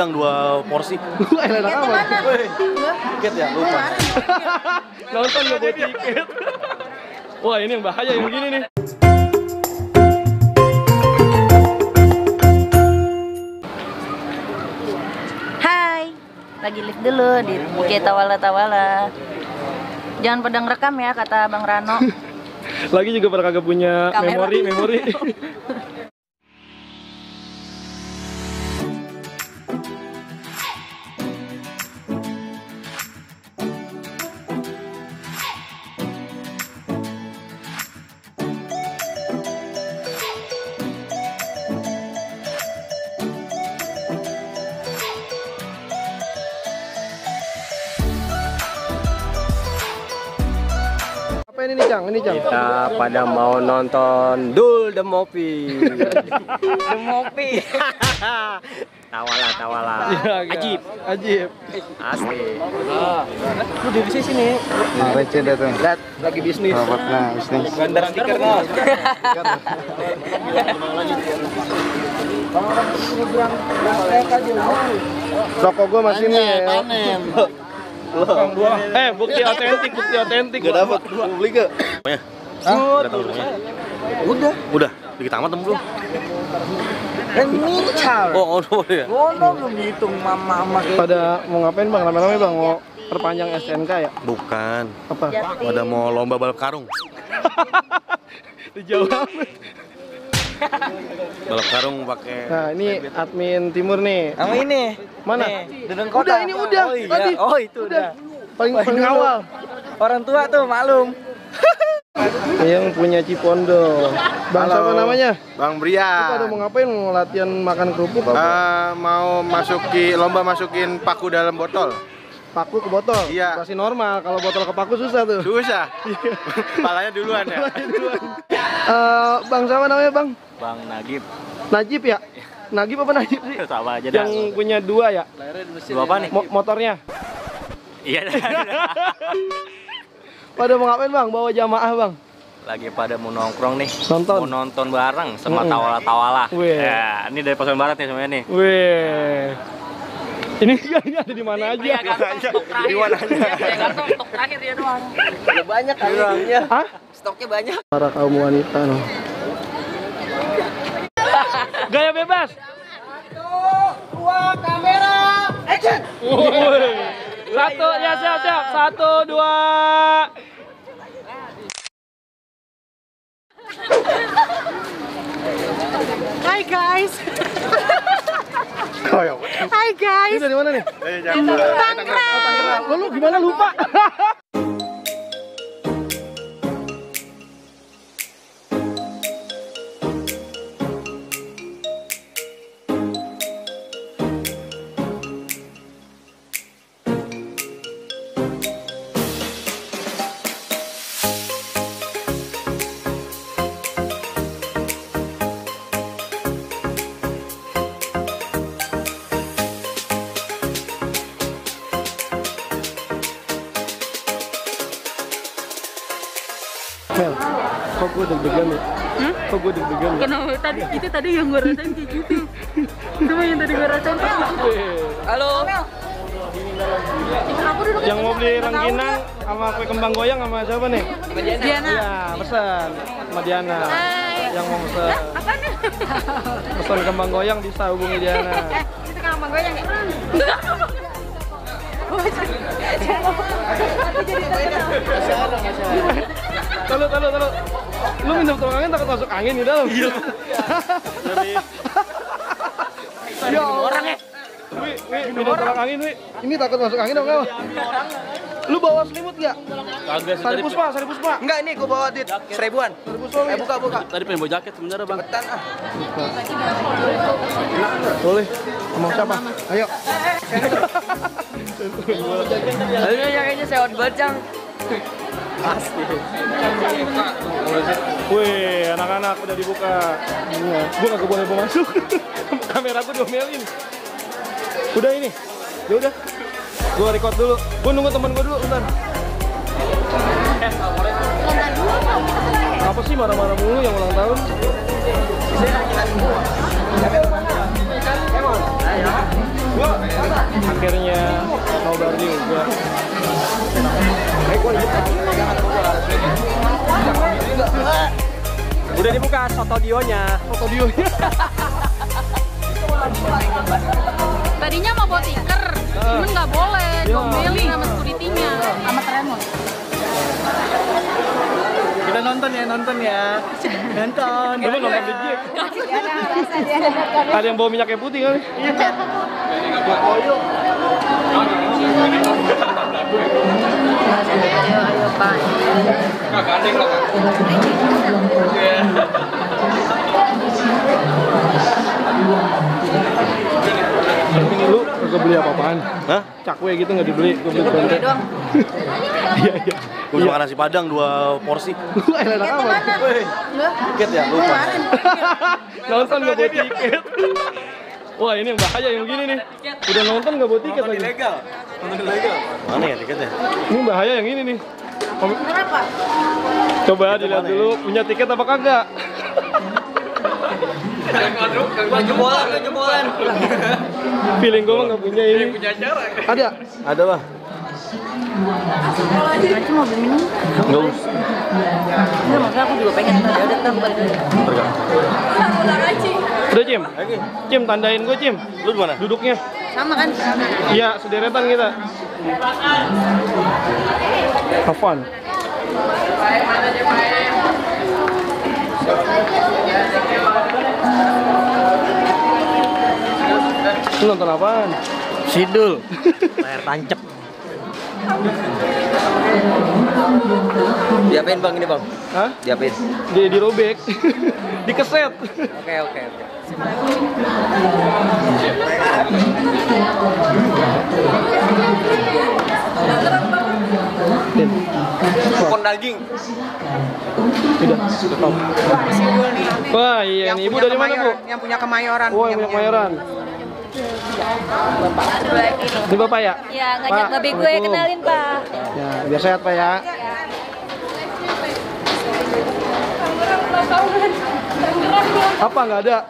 Yang 2 porsi. Enak amat. Tiket ya, lupa. Nonton nggak buat tiket. Wah, ini yang bahaya yang begini nih. Hai, lagi live dulu di IG Tawala. Jangan pada ngerekam ya, kata Bang Rano. Lagi juga pada kagak punya Kamera. memori. Apa ini nih, Cang? Ini, Cang. Kita pada mau nonton Dul the Movie. The Mopi. Tawala. Iya, Ajib. Asli. Lu di sini. Receh dah tuh. Lihat, lagi bisnis. Nah, bisnis. Bandar stiker Mas. Rokok gua masih nih ya. Panen. Bukti otentik. Gak dapat. Mau beli gak? Udah tahu rumahnya? Udah. Dikit amat belum? Ini cal. Oh, ya. Belum dihitung mama kayak. Pada mau ngapain, Bang? Rame-rame, Bang. Mau perpanjang STNK ya? Bukan. Apa? Pada mau lomba balap karung. Dijawab. Balap karung pakai. Nah, ini admin Timur nih. Sama ini. Mana? Dudung Udah, ini udah. Oh, iya. Tadi. Oh, itu udah. Paling dulu. awal. Orang tua tuh maklum. Yang punya Cipondo. Bang, siapa namanya? Bang Lu Brian. pada mau ngapain? Mau latihan makan kerupuk apa? Mau masukin paku dalam botol. Paku ke botol? Iya. Masih normal, kalau botol ke paku susah tuh. Susah. Palanya duluan ya. Bang, siapa namanya, Bang? Bang Nagib. Najib ya? Nagib apa Najib sih? Sama aja dah. Yang punya 2 ya? Dua apa nih? Motornya? Iya. Pada mau ngapain, Bang? Bawa jamaah, Bang? Lagi pada mau nongkrong nih. Nonton? Mau nonton bareng sama Tawala. Wih. Ya, ini dari Pasaman Barat nih semuanya nih. Wih. Ini ada di mana aja? Di mana aja? Stok terakhir dia doang. Udah banyak kali ya. Hah? Stoknya banyak. Para kaum wanita no. Gaya bebas. 1, 2, kamera, action. Woi. Satu ya, siap. 1, 2. Hai guys. Hai Ini guys. dari mana nih? Tangerang. Lu gimana lupa? Mel, kok gue deg-degan ya? Kok gue deg-degan ya? Kenapa tadi yang gue rasain kayak gitu. Cuma yang tadi gue rasain kayak gitu. Halo. Yang mau beli rengginang sama kue kembang goyang sama siapa nih? Diana. Iya, pesan sama Diana. Yang mau pesan. Apa nih? Pesan kembang goyang bisa hubungi Diana. Itu kan abang gue yang enggak. Tahu. Lu minum tolong angin takut masuk angin di dalam. Iya. Ya orang ya. Minum tolong angin, Wi. Ini takut masuk angin apa enggak? Lu bawa selimut enggak? Kagak Sari Puspa. Enggak, ini gua bawa duit 1000-an. Buka. Tadi pengen bawa jaket sebenarnya, Bang. Cepetan ah. Boleh. Mau siapa? Ayo. Ayo kayaknya saya banget, Cang. Asli. Wih, anak-anak udah dibuka. Iya. Gua nggak boleh mau masuk. Kamera gua diomelin. Udah ini. Ya udah. Gua record dulu. Gua nunggu teman gua dulu bentar. Apa sih marah-marah mulu yang ulang tahun? Akhirnya nobar juga. Udah dibuka soto dionya. Foto dionya. Tadinya mau bawa tiker, cuman nggak boleh. Diomelin sama security-nya, sama Tremor. Kita nonton ya. Nonton. Coba nonton di Jack. Ada yang bawa minyak kayu putih kali. Ayo Pak. Lu kagak beli apa-apaan? Hah? Cakwe gitu nggak dibeli? Gue beli konten. doang. Iya. Gue bisa makan nasi padang 2 porsi. Lu enak amat. Tiket ya, lupa. Nonton nggak bawa tiket. Wah ini yang bahaya yang begini nih. Udah nonton nggak bawa tiket lagi. Nonton ilegal. Mana ya tiketnya? Ini bahaya yang ini nih. Kenapa? Coba dilihat dulu punya tiket apa kagak. Jebolan. Feeling gue mah nggak punya ini. Ada? Ada lah. Nanti mau beli minum? Enggak usah. Enggak, maksudnya aku juga pengen. Ya udah kita balik dulu. Udah Cim? Cim tandain gue Cim. Lu di mana? Duduknya. Sama kan? Iya sederetan kita. Have fun. Lu nonton apaan? Sidul. Layar tancap. Diapain bang ini bang? Hah? Diapain? Dirobek. Dikeset. Oke. Kupon daging. Udah, stop. Wah, iya nih. Ibu dari mana, Bu? Yang punya Kemayoran. Oh, yang punya Kemayoran. Ini Bapak ya? Ya, ngajak Pak, babe gue kenalin, Pak. Ya, biar sehat, Pak ya. Apa nggak ada?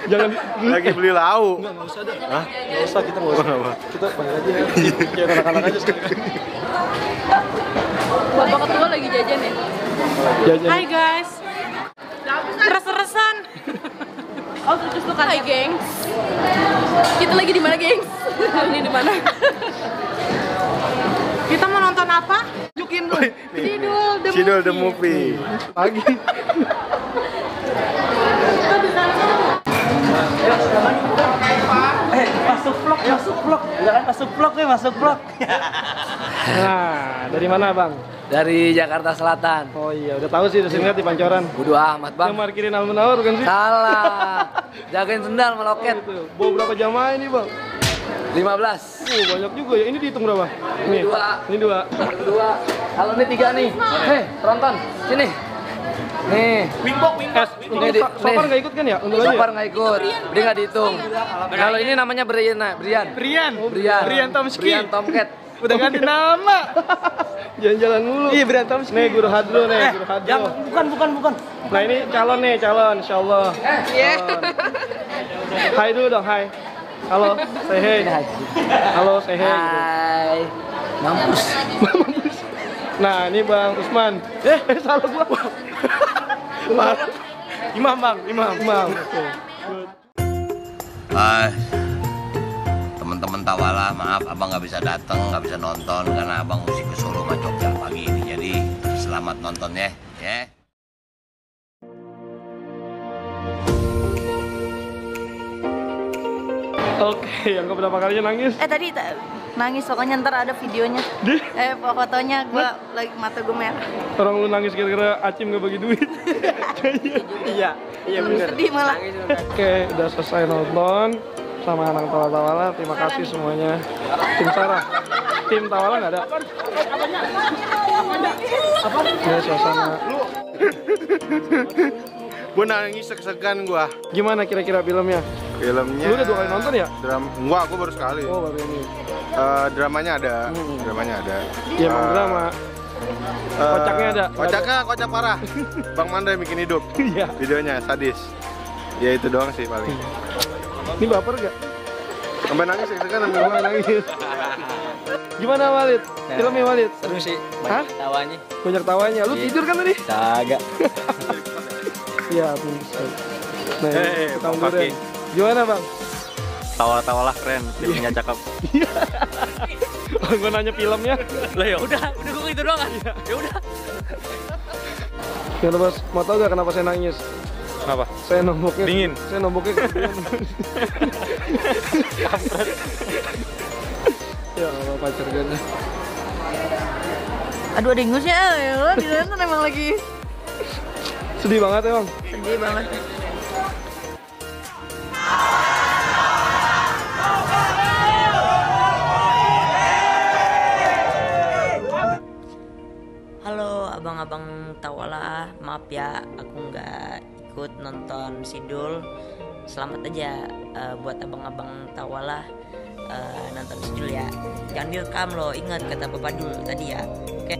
Jangan Lagi beli lauk. Nggak usah ada. Hah? Nggak usah, kita nggak usah. Kita panggil aja ya. Kayak anak-anak aja sekarang. Bapak ketua lagi jajan ya? Jajan. Hai guys, res-resan. Oh, terus lu kan? Hai gengs. Kita lagi di mana gengs? Ini di mana? Kita mau nonton apa? Jukin dulu. Sidul the movie. Pagi. Masuk vlog. Nah, dari mana Bang? Dari Jakarta Selatan. Oh iya, udah tahu sih, udah sering lihat di Pancoran. Bodo amat bang. Yang markirin Almenawar kan sih? Salah. Jagain sendal meloket. Gitu. Bawa berapa jamaah ini Bang? 15. Banyak juga ya. Ini dihitung berapa? Nih, Dua. Ini 2. Kedua. Kalau ini 3 nih. Hei, Tronton. Sini. Nih. Untuk Sopar nggak ikut kan ya? Untuk aja. Sopar nggak ikut. Dia nggak dihitung. Kalau ini namanya Brian. Brian Tomcat. Udah ganti nama. Jalan-jalan mulu. Iya, berantem. Nih, Guru Hadro nih, Guru Hadro. Bukan. Nah, ini calon insyaallah. Hai dulu dong, hai. Halo, say hey. Halo, say hey. Hai. Mampus. Nah, ini Bang Usman. Salah gua. Imam, Bang. Imam. Oke. Hai teman-teman Tawala, maaf abang nggak bisa datang, nggak bisa nonton karena abang mesti ke Solo sama Jogja pagi ini. Jadi selamat nonton ya. Oke, yang keberapa kalinya nangis? Tadi nangis, pokoknya ntar ada videonya. Fotonya gua lagi mata gue merah. Orang lu nangis kira-kira Acim nggak bagi duit. Iya bener. Sedih malah. Oke, udah selesai nonton sama anak Tawala. Terima kasih semuanya. Tim Sarah, tim Tawala nggak ada. Apa? Ya suasana. Gue nangis seg-segan gua. Gimana kira-kira filmnya? Filmnya. Lu udah 2 kali nonton ya? Enggak, gue baru sekali. Oh baru ini. Dramanya ada. Iya emang drama. Kocaknya ada. Kocak parah. Bang Manda yang bikin hidup. Iya. Videonya sadis. Ya itu doang sih paling. Ini baper gak? Sampai nangis kan sampai Sampai nangis. Gimana Walid? Filmnya Walid? Seru sih. Hah? Tawanya. Banyak tawanya. Lu tidur kan tadi? Kagak. Iya, bisa. Nah, tukang Bang Paki. durian. Gimana Bang? Tawa-tawa lah keren, filmnya cakep. Gue nanya filmnya. Lah ya udah gue gitu doang kan. Ya udah. Gimana Bos? Mau tau gak kenapa saya nangis? Kenapa? Saya nomboknya. Dingin. Saya nomboknya kegedean. Ya Allah pacar gue. Aduh ada ingusnya ya, di sana emang lagi Sedih banget ya Bang. sedih banget. Halo abang-abang Tawala, maaf ya aku nggak ikut nonton Sidul. Selamat aja buat abang-abang Tawala nonton Sidul ya. Jangan direkam loh, ingat kata Bapak dulu tadi ya. Oke.